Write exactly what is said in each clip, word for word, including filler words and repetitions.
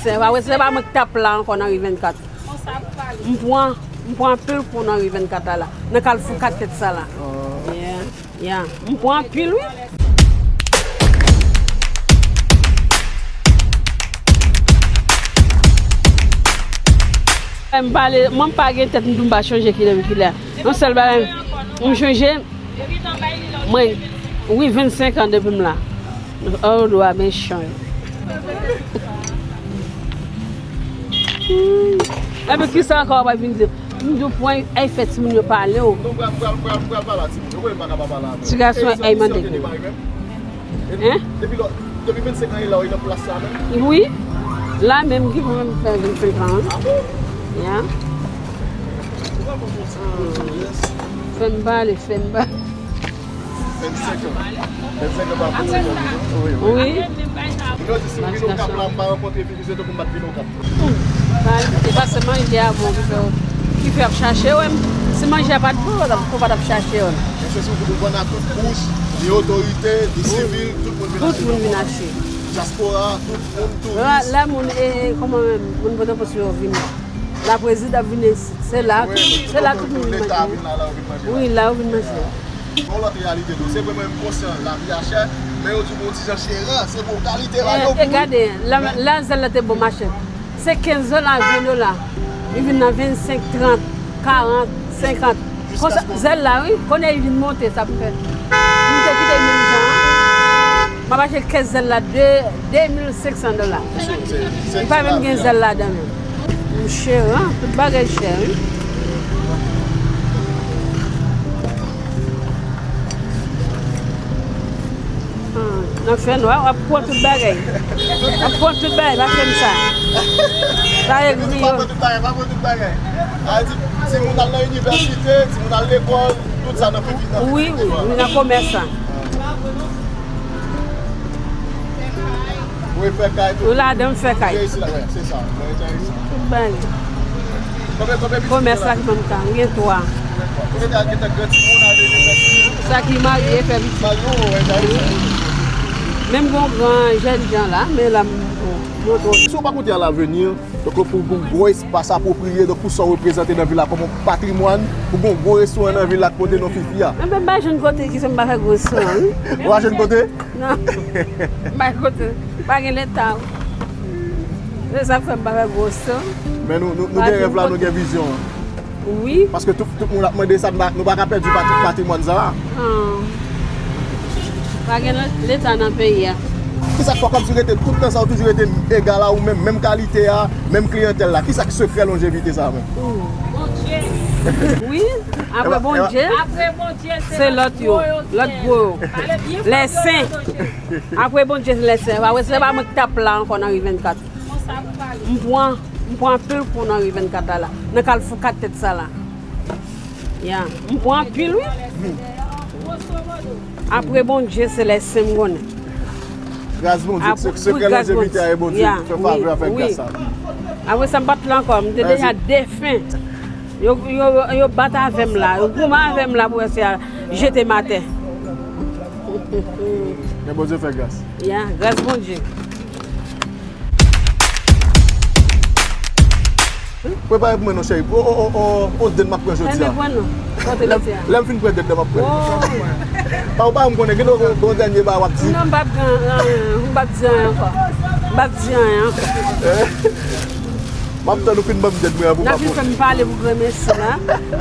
Se pa vre, se pa mwen ki t ap la ankò nan ri vennkat. M pran, m pran anpil kou nan ri vennkat la, la. Nan kalfou kat tèt sa la. Yeah, yeah. M pran anpil, wi. M pale, mwen m pa gen tèt, m tou m pa chonje kilè m kilè. Yon sèl bagay, m chonje, mwen, wi, vennsenk an depi m la. Oh, dwa mechan. Hmm. Epi kisa ankò w ap vin di? M di w pran, ay, fè timoun yo pale w. Non, pral, pral, pral, pral pale a timoun yo. Wi, m pa ka pa pale avè w. Ti gason, ay, mande. Hein? Depi lò, depi vennsenk an, e la w nan plas la menm? Wi. La menm ki pou menm fè vennsenk an. Ah bon? Ya. Fè m pale, fè m pale. Vennsenk an. Vennsenk an pa pou mwen, non? Wi, wi. Wi. Yo di si m vin Okap la, m pa rankontre fi, se tankou m pa t vin Okap. Pale, se pa se manje a bon ki fè, ki fè ap chache w. Si manje a pa t bon, ou pa t ap chache w. Mesye, si w vann a tout bouch, ni otorite, ni sivil, tout moun vin achte. Tout moun vin achte. Dyaspora, tout moun, touris. La, la moun, e, e, kòman menm, moun Pòtoprens yo vin. La prezidan vin isit. Se la, se la tout moun vin manje. Wi, la yo vin manje. Yon lòt reyalite tou. Se vre mwen menm konsyan lavi a chè, men yo di w gon ti jan cheran, se bon kalite la yo pou. E gade, la, la zèl la te bon mache. Se kenz dola, ven dola. Li vin nan vennsenk, trant, karant, senkant. Konsa, zèl la, wi, kounye a li vin monte, sa pou fè. Li te kite menm jan an. M ap achte kèk zèl la de, de mil senk san dola. Li pa menm gen zèl ladan menm. M chè, hein? Tout bagay chè, wi. Ah, nan fè nwa, w ap pran tout bagay. W ap pran tout bagay, pa fè m sa. Pa egri yo. Pa pran tout bagay, pa pran tout bagay. A di, timoun al nan inivèsite, timoun al lekòl, tout sa nan figi, nan figi. Wi, wi, wi, nan komès sa. Wi, fè kay tou. Ou ladan m fè kay. Wi, se sa, wi, se sa. Mwen te isi. Tout bagay. Konbyen, konbyen pitit ou gen la? Komès la ki ban m ka. M gen twa. Ou gen, gen tan grann timoun ale inivèsite? Sa ki marye fè pitit. Marye, wi, wi, wi. Menm gon gran jèn jan la, men la m montre w. Si w pa koute a laveni, donk, pou gon gwo espas apwopriye, donk, pou sa w reprezante nan vil la kòm yon patrimwàn, pou gon gwo restoran nan vil la k pote non Fifi a. Mwen menm m pa jwenn kote ki fè m pa fè gwo restoran, wi. Ou pa jwenn kote? Non. M pa jwenn kote. Pa gen leta, wi. Se sa k fè m pa fè gwo restoran. Men nou, nou, nou gen rèv la, nou gen vizyon an. Wi. Paske tout, tout moun ap mande sa, nou pa, nou pa ka pèdi patri-, patrimwàn sa a. Ah. Pa gen lè-, leta nan peyi a. Kisa k fè w kòmsi w rete tout tan sa, ou toujou rete egal a ou menm, menm kalite a, menm kliyantèl la? Kisa k sekrè lonjevite sa a menm? Wi, apre Bondye, se lòt yo, lòt gwo yo. Lè sen. Apre Bondye, se lè sen. Apre, se pa mwen ki t ap la ankò nan ri vennkat. M pran, m pran anpil kou nan ri vennkat la, la. Nan kalfou kat tèt sa la. Ya, m pran anpil, wi. Apre Bondye, se lè sen m konnen. Gras Bondye, se, se gras Bondye. Apre, wi, gras Bondye. Fè favè avèk gras sa. Apre sa, m pa t la ankò, m te deja defen. Yo, yo, yo bat avè m la, yo goumen avè m la pou wè si a jete m atè. Men Bondye fè gras. Ya, gras Bondye. Prepare pou mwen non, cheri. O, o, o, o, o, dèn m ap pran jodi a. Lè m, lè m fin pran dèn, dèn m ap pran. O. Pa, ou pa m konnen, gen yon, yon dènye bagay w ap di. Non, m p ap di anyen, m p ap di anyen ankò. M p ap di anyen ankò. M ap tann ou fin ban m dèn mwen an pou m pa pran. N ap vin fè m pale pou granmesi la.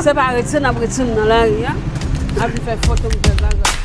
Se pa rete, n ap rete nan lari a. N ap vin fè foto m fè bagay.